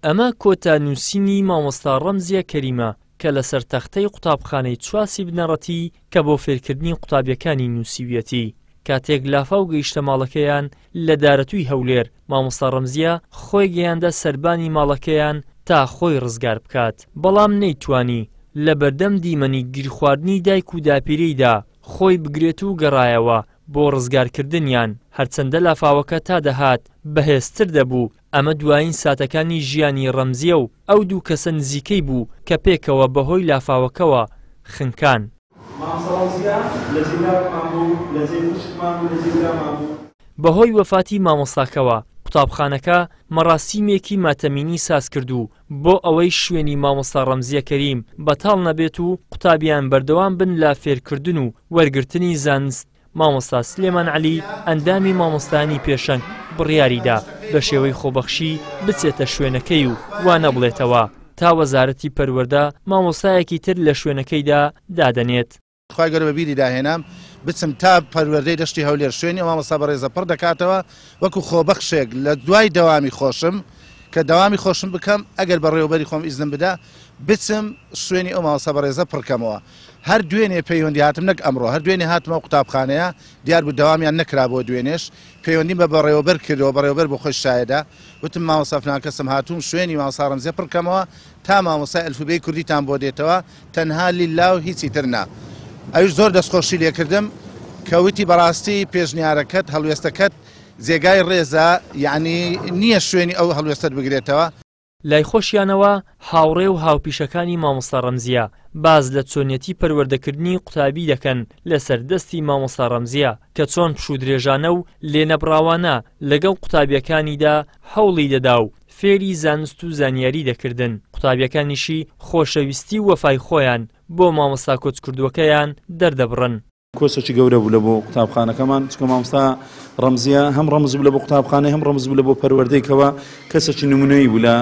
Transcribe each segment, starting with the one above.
ئەمە کۆتا نووسینی مامۆستا ڕەمزیە کەریمە کە لەسەر تەختەی قوتابخانەی چواسی بنەڕەتی کە بۆ فێرکردنی قوتابیەکانی نووسیویەتی. کاتێک لافاو گەیشتە ماڵەکەیان لە دارەتووی هەولێر، مامۆستا ڕەمزیە خۆی گەیاندە سەربانی ماڵەکەیان تا خۆی ڕزگار بکات، بەڵام نەیتوانی لەبەردەم دیمەنی گیرخواردنی دایک و داپیرەیدا خۆی بگرێت و گەڕایەوە بۆ ڕزگارکردنیان، هەرچەندە لافاوەکە تا دەهات بەهێزتر دەبوو، ئەمە دوایین ساتەکانی ژیانی ڕەمزیە و ئەو دوو کەسە نزیکەی بوو کە پێکەوە بەهۆی لافاوەکەوە خنکان. مامۆستا ڕەمزیە لە جێی داکمان بوو، لە جێی خوشکمان بوو، لە جێی برامان بوو. بەهۆی وەفاتی مامۆستاکەوە قوتابخانەکە مەڕاسیمێکی ماتەمینی سازکرد و بۆ ئەوەی شوێنی مامۆستا ڕەمزیە کەریم بەتاڵ نەبێت و قوتابیان بەردەوام بن لە فێرکردن و وەرگرتنی زانست مامۆستا سلێمان عەلی ئەندامی مامۆستایانی پێشەنگ بڕیاریدا بە شێوەی خۆبەخشی بچێتە شوێنەکەی و وانە بڵێتەوە تا وەزارەتی پەروەردە مامۆستایەکی تر لە شوێنەکەیدا دادەنێت. خوای گەورە بە بیری داهێنام بچم تا پەروەردەی دەشتی هەولێر شوێنی ئەو مامۆستا بەڕێزە پڕ دەکاتەوە وەکو خۆبەخشێک لە دوای دەوامی خۆشم کە دەوامی خۆشم بکەم ئەگەر بەڕێوەبەری خۆم ئیزنم بدا بچم شوێنی ئەو مامۆستا بەڕێزە پڕکەمەوە هەر دوێنێ پەیوەندی هاتم نەک ئەمڕۆ هەر دوێنێ هاتمەوە قوتابخانەیە دیار بوو دەوامیان نەکرابووە دوێنێش پەیوەندیم بە بەڕێوەبەر کردەوە بەڕێوەبەر بۆ خۆی شایەدە وتم مامۆستا فلان کەسم هاتووم شوێنی مامۆستا ڕەمزیە پڕکەمەوە تا مامۆستای ئەلفوبێی کوردیتان بۆ دێتەوە تەنها لیلا و هیچی تر نا ئەویش زۆر دەستخۆشی لێکردم کە وتی بەڕاستی پێشنیارەکەت هەڵوێستەکەت جێگای ڕێزە یعنی نییە شوێنی ئەو هەڵوێستەت بگرێتەوە. لای خۆشیانەوە هاوڕێ و هاوپیشەکانی مامۆستا ڕەمزیە باس لە چۆنیەتی پەروەردەکردنی قوتابی دەکەن لەسەر دەستی مامۆستا ڕەمزیە کە چۆن پشوودرێژانە و لێنەبڕاوانە لەگەڵ قوتابیەکانیدا هەوڵی دەدا و فێری زانست و زانیاری دەکردن، قوتابیەکانیشی خۆشەویستی و وەفای خۆیان بۆ مامۆستا کۆچکردووەکەیان دەردەبڕن. کۆسێکی گەورە بوو لە بۆ قوتابخانەکەمان، چونکە مامۆستا ڕەمزیە هەم ڕەمز بوو لە بۆ قوتابخانەی هەم ڕەمز بوو لە بۆ پەروەردەی کەوا کەسێکی نمونەیی بوو لە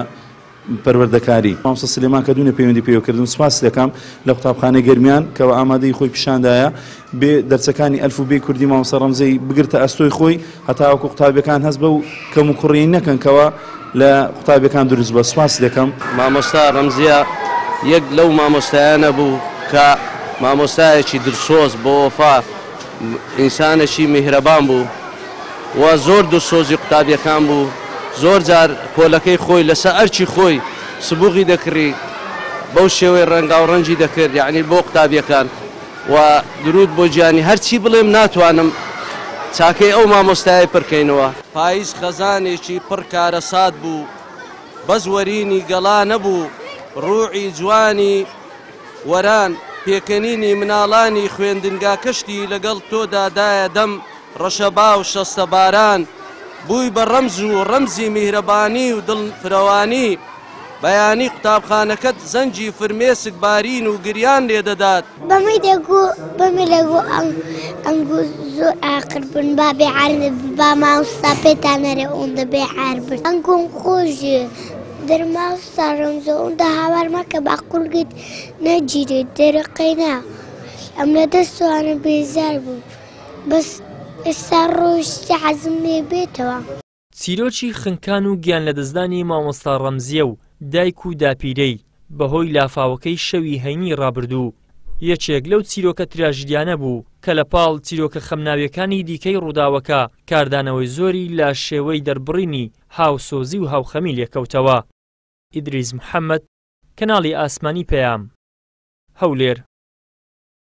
پەروەردەکاری. مامۆستا سلێمان کە دوونێ پەیوەندی پێوە کردم سوپاسی دەکەم لە قوتابخانەی گەرمیان کەوا ئامادەیی خۆی پیشاندایە بێ دەرسەکانی ئەلف و بێی کوردی مامۆستا ڕەمزیی بگرتە ئەستۆی خۆی هەتاوەکو قوتابیەکان هەست بەو کەموکوڕیی نەکەن کەوا لە قوتابیەکان دروست بووە سوپاسی دەکەم. مامۆستا ڕەمزیە یەک لەو مامۆستایانە بوو کە مامۆستایەکی دلسۆز بەوەفا ئینسانێکی میهرەبان بوو و زۆر دلسۆزی قوتابیەکان بوو زۆر جار پۆلەکەی خۆی لەسە ئەرکی خۆی سبوغی دەکڕی بەو شێوەی ڕەنگاو ڕەنگی دەکرد یەعنی بۆ قوتابیەکان و درود بۆ گیانی هەرچی بڵێم ناتوانم چاکەی ئەو مامۆستایەی پرکەینەوە. پاییز خەزانێکی پڕ کارەسات بوو، بەس وەرینی گەڵا نەبوو، ڕووعی جوانی وەران، پێکەنینی مناڵانی خوێندنگاکەشتی لەگەڵ تۆدا دایە دەم ڕەشەبا و شەستە باران، بووی بە ڕەمز و ڕەمزی میهرەبانی و دڵ فرەوانی. بەیانی قوتابخانەکەت زەنگی فرمێسک بارین و گریان لێدەدات. بەمی دەگو بەمی لەگو ئەنگو زۆر ئاقر بن با بێ عار نەبن با مامۆستا پێتان نەرێ ئەوەندە بێ عار بن ئەنگۆم خۆش دەر مامۆستا ڕەمزۆ ئەوەندە هاوار مەکە با قورگت نەگیرێت دەرێ قەینا ئەم لە دەستوانە بێزار بوو بەس ئێستا ڕۆیشتی حەزم لێ بێتەوە. چیرۆکی خنکان و گیانلەدەستدانی مامۆستا ڕەمزیە و دایک و داپیرەی بەهۆی لافاوەکەی شەوی هەینی ڕابردوو، یەکێک لەو چیرۆکە تراژیدیانە بوو کە لە پاڵ چیرۆکە خەمناویەکانی دیکەی ڕووداوەکە کاردانەوەی زۆری لە شێوەی دەربڕینی هاوسۆزی و هاوخەمی لێکەوتەوە. ئیدریس محەمەد، کەناڵی ئاسمانی پەیام، هەولێر.